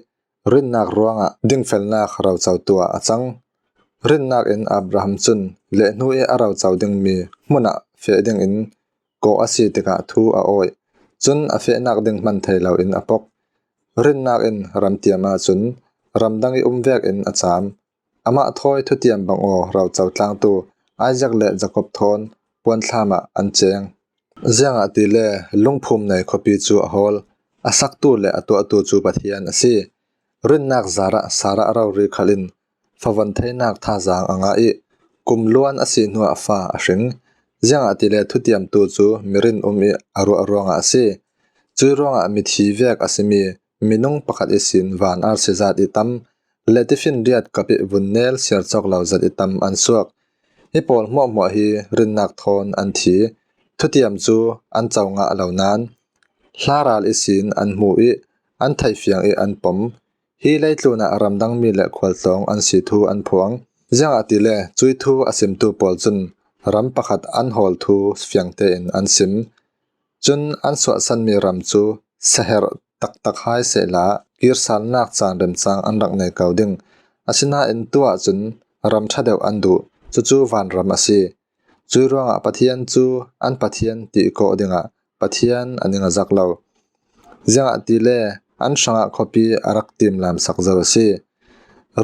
rinnak ruangah dingfelnak rocotu ah a cang. Rinnak in Abraham cun lehhnu i a roco dingmi hmunah feh dingin kawh a si tikah thu a awih. Cun a fehnak ding hman thei loin a pok. Rinnak in ramtiam ahcun ramdang i um vekin a caam. Amah thawi thutiam bang aw roco tlangtu Isaac le Jacob thawn puanthlam ah an ceng. Ziangahtile lungphum nei khuapi cu a hawl, a saktu le a tuahtu cu Pathian a si. Rinnak zarah Sarah rori khal in favon theinak thazaang a ngah i kum luan a si hnuah fa a hring. Ziangahtile thutiamtu cu mirin um i a ruah ruangah a si. Cui ruangah mithi vek a simi minung pakhat ihsin van arsi zat i tam le tifinriat kap i vunnel siar cawk lo zat i tam an suak. Hi pawl hmuahhmuah hi rinnak thawn an thi. Thutiam cu an co ngah lo nain hlaral ihsin an hmu i an theihfiang i an pom. Hi leitlun ah ramdangmi le khualtlawng an si thu an phuang. Ziangahtile cui thu a simtu pawl cun ram pakhat an hawl thu fiang tein an sim. Cun an suahsanmi ram cu saherh taktak hai sehla kirsalnak caan remcang an rak nei ko ding. Asinain tu ahcun ram ṭha deuh an duh, cucu vanram a si. Cui ruangah Pathian cu an Pathian ti i kawh dingah Pathian an i ngazak lo. Ziangahtile an hrangah khuapi a rak timlamsak zo a si.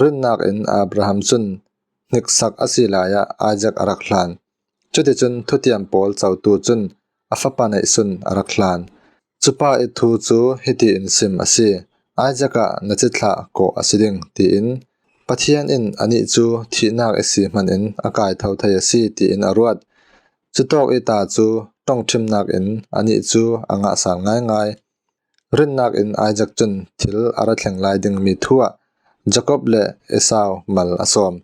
Rinnak in Abraham cun hniksak a si lai ah Isaac a rak hlan. Cuticun thutiam pawl cotu cun a fapa neihsun a rak hlan. Cupa i thu cu hiti in sim a si: Isaac ah na cithlah kawh a si ding, tiin. Pathian in anih cu thihnak i si hmanh in a kai tho thei a si, tiin a ruat. Cutawk i ta cu ṭongṭhimnak in anih cu a ngah sal ngaingai. Rinnak in Isaac cun thil a ra thleng lai dingmi thu ah Jacob le Esau mal a sawm.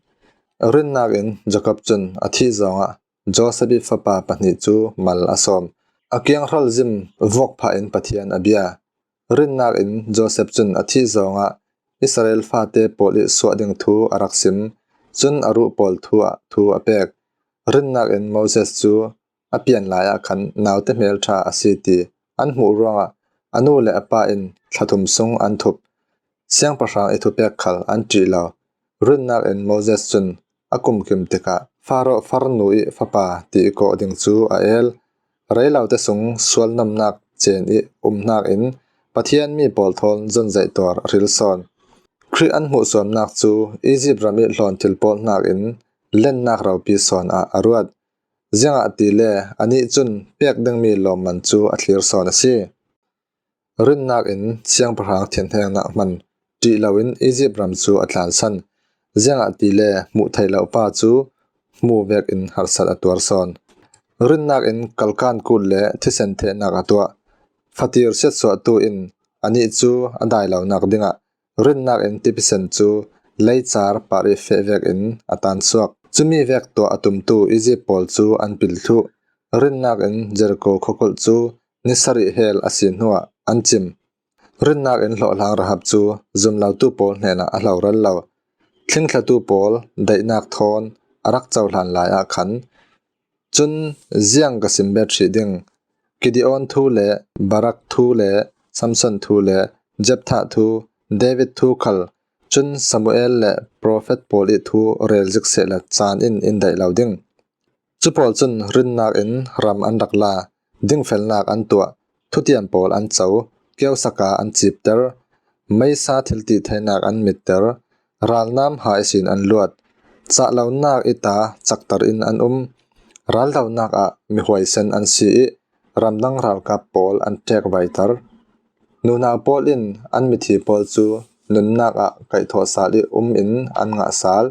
Rinnak in Jacob cun a thih zongah Joseph i fapa pahnih cu mal a sawm. A kianghrol zim vuak phah in Pathian a bia. Rinnak in Joseph cun a thih zongah Israel fate pawl i suah ding thu a rak sim. Cun a ruh pawl thu ah thu a pek. Rinnak in Moses cu a pian lai ah khan naute hmelṭha a si ti an hmuh ruangah a nu le a pa in thlathum sung an thup. Siangpahrang i thupek khal an ṭih lo. Rinnak in Moses cun a kumkim tikah Faro farnu i fapa ti i kawh ding cu a el. Reilote sung sualnamnak cen i um hnakin Pathian mi pawl thawn zonzaih tuar a hril sawn. Khrih an hmuhsuamnak cu Izipt ram i hlawnthil pawl hnakin lennak ropi sawn ah a ruat. Ziangahtile anih cun pek dingmi lawmman cu a thlir sawn a si. Rinnak in siangpahrang thinhengnak hman ṭih loin Izipt ram cu a tlansan. Ziangahtile hmuh theih loh pa cu hmu vekin harsat a tuar sawn. Rinnak in kalkan kut le thisen thehnak a tuah. Fatir siatsuahtu in anih cu a dai lonak dingah rinnak in tipisen cu leicar par i feh vekin a tansuak. Cumi vek tuah a tumtu Izipt pawl cu an pil thluh. Rinnak in Jericho khuakulh cu ni sarih hel a si hnuah an cim. Rinnak in hlawhhlang Rahab cu zumlotu pawl hnenah a hloral lo. Thlingthlatu pawl daihnak thawn a rak cohlan lai ah khan, cun ziang ka sim bet hrih ding? Gideon thu le Barak thu le Samson thu le Jephthah thu, David thu khal, cun Samuel le profet pawl i thu rel zik sehla caan in in daih lo ding. Cu pawl cun rinnak in ram an rak la, dingfelnak an tuah, thutiam pawl an co, kiosaka an cipter, meisa thiltihtheinak an mitter, ralnam ha ihsin an luat, cahlonak i ta cakter in an um, raldonak ah mihuaisen an si i ramdang ralkap pawl an ṭekvaiter. Nunau pawl in an mithi pawl cu nunnak ah kaihthawh sal i um in an ngah sal.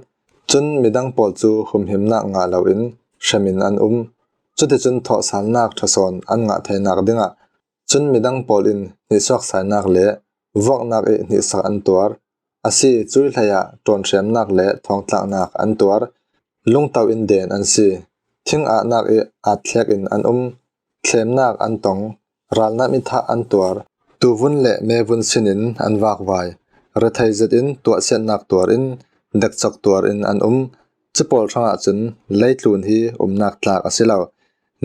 Cun midang pawl cu humhimnak ngah loin hremin an um. Cuticun thawhsalnak ṭha sawn an ngah theinak dingah cun midang pawl in hnihsuaksainak le vuaknak ih hnihsak an tuar. A si, cuih hleiah ṭawnhriamnak le thawngtlaknak an tuar. Lungto in den an si. Thing ahnak ih aatthlekin an um. Thlemnak an tong. Ralnam ih thah an tuar. Tuuvun le mevun sinin an vakvai. Rethei zetin tuahsiatnak tuarin, dekcok tuarin an um. Cupawl hrangah cun leitlun hi umnak tlak a si lo.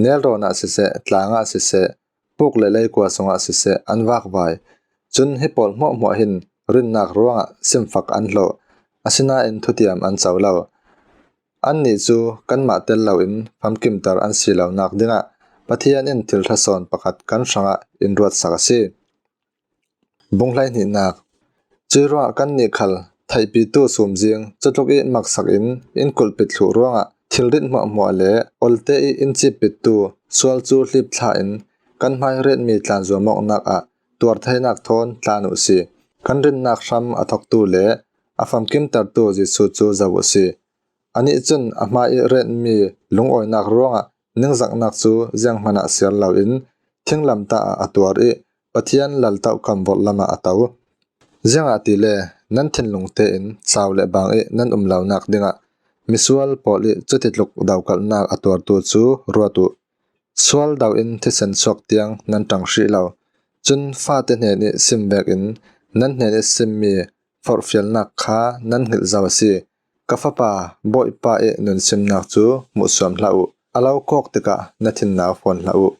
Nelrawn ah siseh, tlang ah siseh, puk le leikua sungah siseh, an vakvai. Cun hi pawl hmuahhmuah hin rinnak ruangah simfak an hlawh, asinain thutiam an co lo. Annih cu kanmah tel loin famkimter an si lonak dingah Pathian in thil ṭha sawn pakhat kan hrangah in ruatsak a si. Bung hleihnihnak. Cuih ruangah kannih khal theihpitu sumzing cutluk ih maksak in in kulhpit thluh ruangah thilrit hmuahhmuah le olte ih in cippittu sual cu hlipthla in kan hmai retmi tlanzuam awknak ah tuar theinak thawn tlan uh si. Kan rinnak hram a thoktu le a famkimtertu Jesuh cu zoh uh si. Anih cun a hmai ih retmi lungawinak ruangah ningzaknak cu zianghman ah siar loin thinglamtah ah a tuar ih Pathian laltoh kam vorhlam ah a to. Ziangahtile nan thinlung tein cau le bang ih nan um lonak dingah misual pawl ih cutitluk dokalhnak a tuartu cu ruat uh. Sual do in thisen suak tiang nan ṭang hrih lo. Cun fate hnen ih sim vekin nan hnen ih simmi forhfialnak kha nan hngilh zo a si. Ka fapa, Bawipa ih nunsimnak cu hmuhsuam hlah uh. A lo kawk tikah na thinnau fawn hlah uh.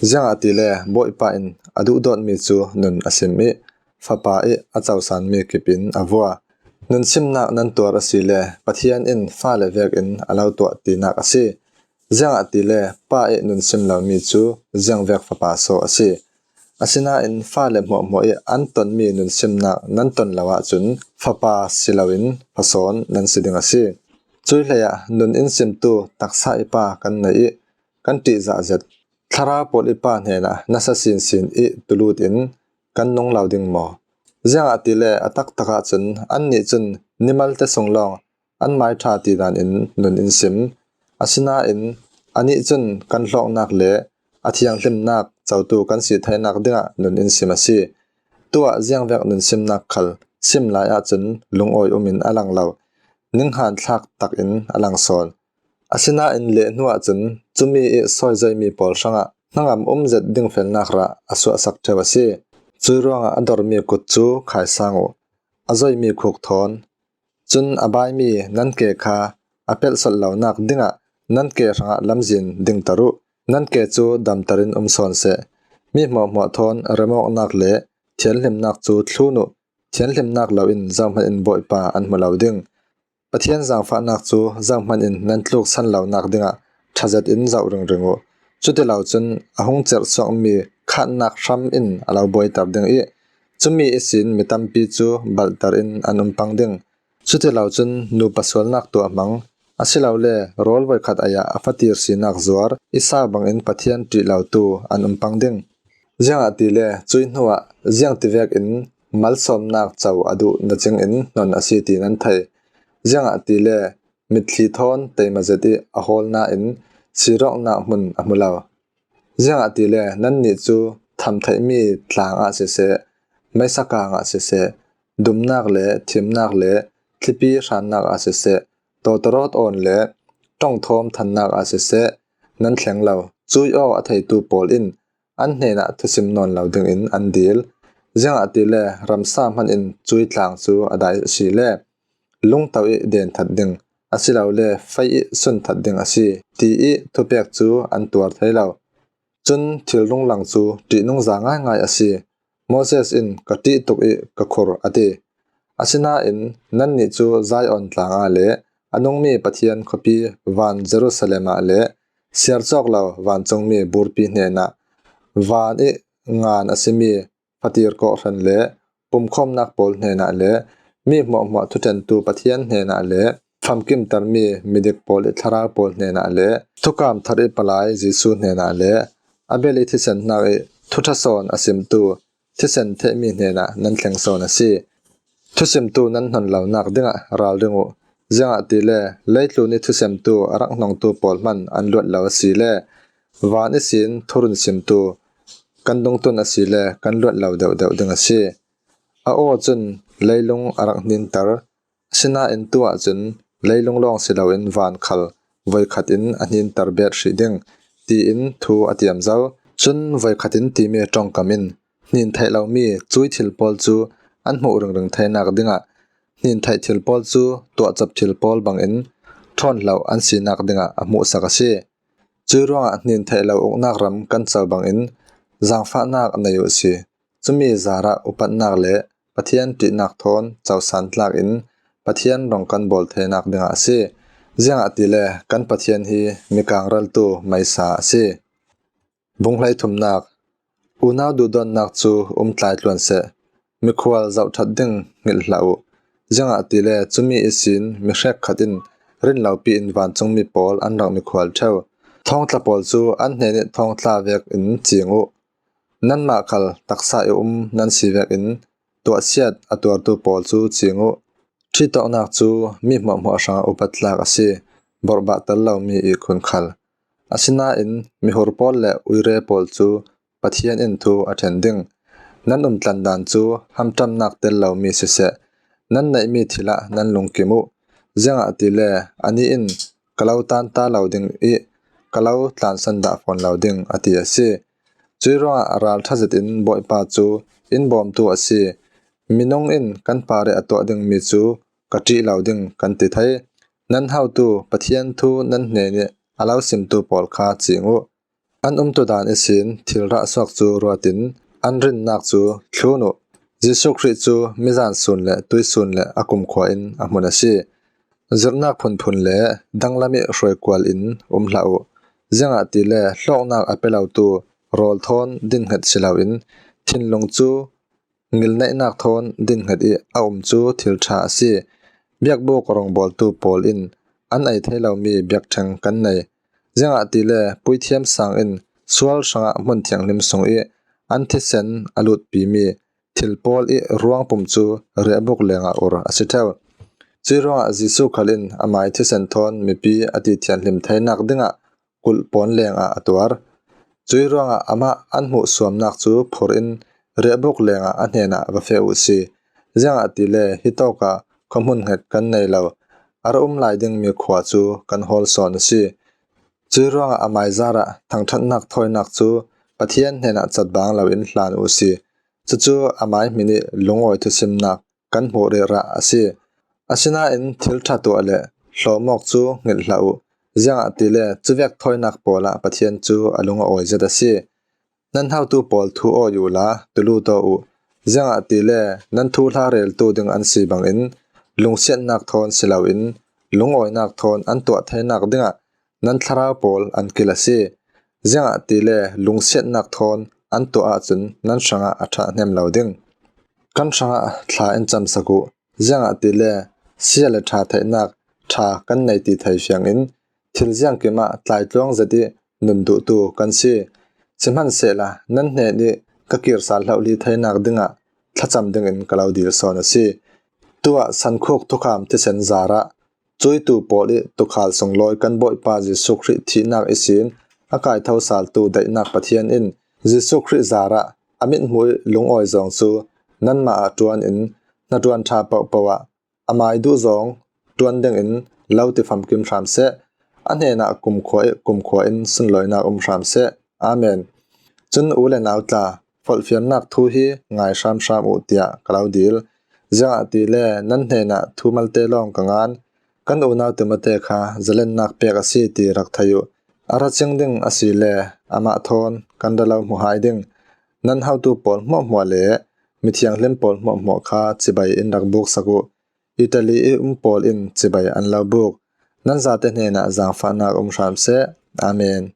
Ziangahtile Bawipa in a duhdawtmi cu nun a sim ih fapa ih a cosanmi kip in a vua. Nunsimnak nan tuar asile Pathian in fale vekin a lo tuah tinak a si. Ziangahtile pa ih nunsim lomi cu ziangvek fapa saw a si. Asinain fale hmuahhmuah ih an tonmi nunsimnak nan ton lo ahcun fapa si loin fasawn nan si ding a si. Cuih hleiah nun in simtu taksa ih pa kan nei ih kan ṭihzah zet. Thlarau pawl ih pa hnenah nasa sinsin ih tulut in kan nung lo ding maw? Ziangahtile a taktak ahcun annih cun nimalte sung lawng an mai ṭha ti dan in nun in sim. Asinain anih cun kan hlawknak le a thianghlimnak cotu kan si theinak dingah nun in sim a si. Tuah ziangvek nun simnak khal sim lai ahcun lungawi um in a lang lo, ninghan thlak tak in a lang sawn. Asinain leh hnu ahcun cumi ih sawizoimi pawl hrangah hnangam um zet dingfelnak rah a suahsak ṭheu a si. Cuih ruangah a dormi kut cu khaisang uh, a zoimi khuk thawn. Cun a baimi nan ke kha a pelhsawlh lonak dingah nan ke hrangah lamzin dingter uh. Nan ke cu damter in um sawn seh. Mi hmuahhmuah thawn remawknak le thianhlimnak cu thlun uh. Thianhlimnak loin zohhmanh in Bawipa an hmu lo ding. Pathian zaangfahnak cu zohhmanh in nan tluksan lonak dingah ṭha zetin zoh ringring uh. Cuti lo cun a hung cerhsuakmi khannak hram in a lo buaiter ding ih cumi ihsin mi tampi cu balhter in an um pang ding. Cuti lo cun nupa sualnak tuah hmang, asilole rawl voikhat aiah a fatir sinak zuar ih sau bangin Pathian ṭih lotu an um pang ding. Ziangahtile cuih hnuah ziangtivek in malsawmnak co a duh na cingin hnon a si ti nan thei. Ziangahtile mitthli thawn teima zet ih a hawl nain sirawknak hmun a hmu lo. Ziangahtile nannih cu thamtheihmi tlang ah siseh, meisa kang ah siseh, dumnak le thimnak le thlipi hrannak ah siseh, tawtawrawt awn le ṭongthawm thannak ah siseh, nan thleng lo. Cuih aw a theitu pawl in an hnenah thusim nawn lo dingin an dil. Ziangahtile ramsa hmanh in cuih tlang cu a dai a si le lungto ih den that ding, asilole fei ih sun that ding a si, ti ih thupek cu an tuar thei lo. Cun thil runglang cu ṭihnungza ngaingai a si. Moses in, "Ka ṭih tuk ih ka khur," a ti. Asinain nannih cu Zion tlang ah le a nungmi Pathian khuapi van Jerusalem ah le siarcawk lo vancungmi burpi hnenah van ih ngan a simi fatir kawhhran le pumkhawmnak pawl hnenah le mi hmuahhmuah thuṭhentu Pathian hnenah le famkimtermi midik pawl ih thlarau pawl hnenah le thukam thar ih palai Jesuh hnenah le Abel ih thisen hnak ih thuṭha sawn a simtu thisen thehmi hnenah nan thleng sawn a si. Thusimtu nan hnon lonak dingah ralring uh. Ziangahtile leitlun ih thusemtu a rak hnongtu pawl hman an luat lo asile, van ihsin thurun simtu kan dungtun asile kan luat lo deuhdeuh ding a si. A aw cun leilung a rak hninter, asinain tu ahcun leilung lawng si loin van khal voikhat in a hninter bet hrih ding, tiin thu a tiam zo. Cun voikhat in timi ṭongkam in hnin theih lomi cui thil pawl cu an hmuh ringring theinak dingah, hnin theih thil pawl cu tuahcop thil pawl bangin ṭhawnhloh an sinak dingah a hmuhsak a si. Cui ruangah hnin theih lo uknak ram kan co bangin zaangfahnak nei uh si. Cumi zarah upatnak le Pathian ṭihnak thawn cosan tlak in Pathian rong kan bawl theinak dingah a si. Ziangahtile kan Pathian hi mikang raltu meisa a si. Bung hleithumnak. Unau duhdonnak cu um tlai tluan seh. Mikhual zohṭhat ding hngilh hlah uh. Ziangahtile cumi ihsin mi hrekkhat in rinlopi in vancungmi pawl an rak mikhual ṭheu. Thawngtla pawl cu an hnenih thawngtla vekin cing uh. Nanmah khal taksa i um nan si vekin tuahsiat a tuartu pawl cu cing uh. Ṭhitawknak cu mi hmuahhmuah hrangah upat tlak a si, borhbah tel lomi ihkhun khal. Asinain mihur pawl le uire pawl cu Pathian in thu a ṭhen ding. Nan umtlandan cu hamṭamnak tel lomi siseh, nan neihmi thil ah nan lungkim uh. Ziangahtile anih in ka lo tanta lo ding ih ka lo tlansan dah fawn lo ding a ti a si. Cui ruangah ralṭha zetin Bawipa cu in bawmtu a si. Minung in kan parih a tuah dingmi cu ka ṭih lo ding kan ti thei. Nan hotu Pathian thu nan hnenih a lo simtu pawl kha cing uh. An umtu dan ihsin thil rahsuak cu ruatin an rinnak cu thlun uh. Jesuh Khrih cu mizan sun le tuisun le a kumkhua in a hmun a si. Zirhnak phunphun le danglam ih hruaikual in um hlah uh. Ziangahtile hlawknak a pe lotu rawl thawn dinhnget si loin thinlung cu ngilneihnak thawn dinhnget ih a um cu thil ṭha a si. Biakbuk rongbawltu pawl in an ei thei lomi biakṭheng kan nei. Ziangahtile puithiam sang in sual hrangah hmun thianghlim sung ih an thisen a lutpimi thil pawl ih ruangpum cu riahbuk lengah ur a si ṭheu. Cui ruangah Jesuh khal in amai thisen thawn mipi a ti thianhlim theinak dingah kulh pawn lengah a tuar. Cui ruangah amah an hmuh suamnak cu phur in riahbuk lengah a hnenah va feh uh si. Ziangahtile hitawkah khuahmun hnget kan nei lo, a ra um lai dingmi khua cu kan hawl sawn a si. Cui ruangah amai zarah thangṭhatnak thawinak cu Pathian hnenah catbang loin hlan uh si. Cucu amai hmin ih lungawi thusimnak kan hmuh rih rah a si. Asinain thil ṭha tuah le hlawmawk cu hngilh hlah uh. Ziangahtile cuvek thawinak pawl ah Pathian cu a lung a awi zet a si. Nan hotu pawl thu awi uhla tulu taw uh. Ziangahtile nan thuhla reltu ding an si bangin lungsiatnak thawn si loin lungawinak thawn an tuah theinak dingah nan thlarau pawl an kil a si. Ziangahtile lungsiatnak thawn an tuah ahcun nan hrangah a ṭhah hnem lo ding. Kan hrangah thla in camsak uh. Ziangahtile sia le ṭha theihnak ṭha kan nei ti thei fiangin thil ziangkim ah tlaitluang zet ih nun duhtu kan si. Sihmanhsehla nan hnenih ka kir sal hlohli theinak dingah thlacam dingin ka lo dil sawn a si. Tuah sankhuk thukham thisen zarah cuitu pawl ih tuukhal sunglawi kan Bawipa Jesuh Khrih thihnak ihsin a kaitho saltu daihnak Pathian in Jesuh Khrih zarah a mithmuh ih lungawi zawng cu nanmah ah ṭuan in hnaṭuan ṭha pohpoh ah amai duh zawng ṭuan dingin lo tifamkim hram seh. A hnenah kumkhua ih kumkhua in sunlawinak um hram seh. Amen. Cun u le nau tla, folhfiamnak thu hi ngai hramhram uh tiah ka lo dil. Ziangahtile nan hnenah thu malte lawng ka ngan. Kan unau Timote kha zalennak pek a si ti rak thei uh. A ra cing ding asile amah thawn kan ra lo hmu hai ding. Nan hotu pawl hmuahhmuah le mithianghlim pawl hmuahhmuah kha cibai in rak buksak uh. Italy ih um pawl in cibai an lo buk. Nan zate hnenah zaangfahnak um hram seh. Amen.